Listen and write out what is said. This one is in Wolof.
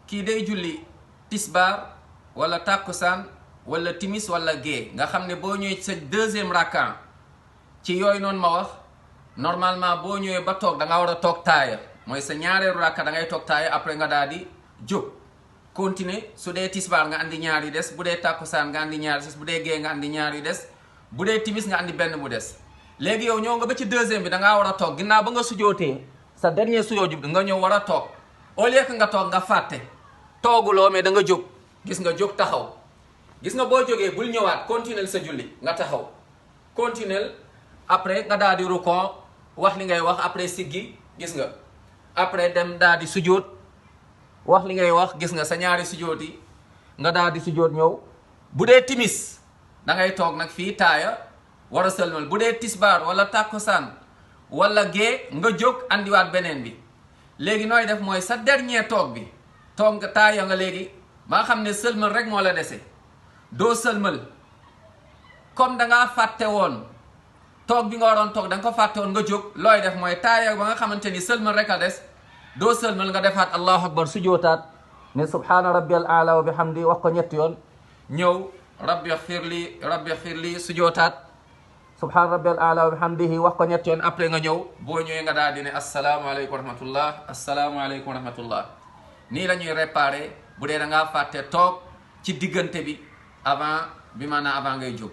kii day julli tisbaar wala tàkkusaan wala timis wala gée nga xam ne boo ñëwee sa deuxième rakkan ci yooyu noonu ma wax normalement boo ñëwee ba toog da nga war a toog taaya mooy sa ñaareelu rakka da ngay toog taaya après nga daal di jóg continuer su dee tisbaar nga andi ñaar yu des bu dee tàkkusaan nga andi ñaar yu des bu dee gée nga andi ñaar yu des bu dee timis nga andi benn bu des léegi yow ñëw nga ba ci deuxième bi da ngaa war a toog ginnaaw ba nga sujootee sa dernier sujoot jub nga ñëw war a toog au lieu que nga toog nga fàtte tooguloo mais da nga jóg gis nga jóg taxaw gis nga boo jógee bul ñëwaat continuer sa julli nga taxaw continuer après nga daal di rukon wax li ngay wax après siggi gis nga après dem daal di sujoot wax li ngay wax gis nga sa ñaari sujoot yi nga daal di sujoot ñëw bu dee timis da ngay toog nag fii taaya war a sëlmal bu dee tisbaar wala tàkkusaan wala gée nga jóg andiwaat beneen bi léegi nooy def mooy sa dernier toog bi toog nga taaya nga léegi ba nga xam ne sëlmal rek moo la dese doo sëlmal comme dangaa fàtte woon toog bi nga waroon toog da nga ko fàtte woon nga jóg looy def mooy taaya ba nga xamante ni sëlmal rek a des doo sëlmal nga defaat allahu akbar sujootaat ne subhaana rabbiyal aala wa bihamdi wax ko ñetti yoon ñëw rabbi xfir li sujootaat subhaana rabbiyal aala wa bihamdihi wax ko ñetti yoon après nga ñëw boo ñëwee nga daal di ne asalaamaaleykum wa rahmatullah asalaamaaleykum wa rahmatullah nii la ñuy réparé bu dee da ngaa fàtte toog ci diggante bi avant bi maanaam avant ngay jóg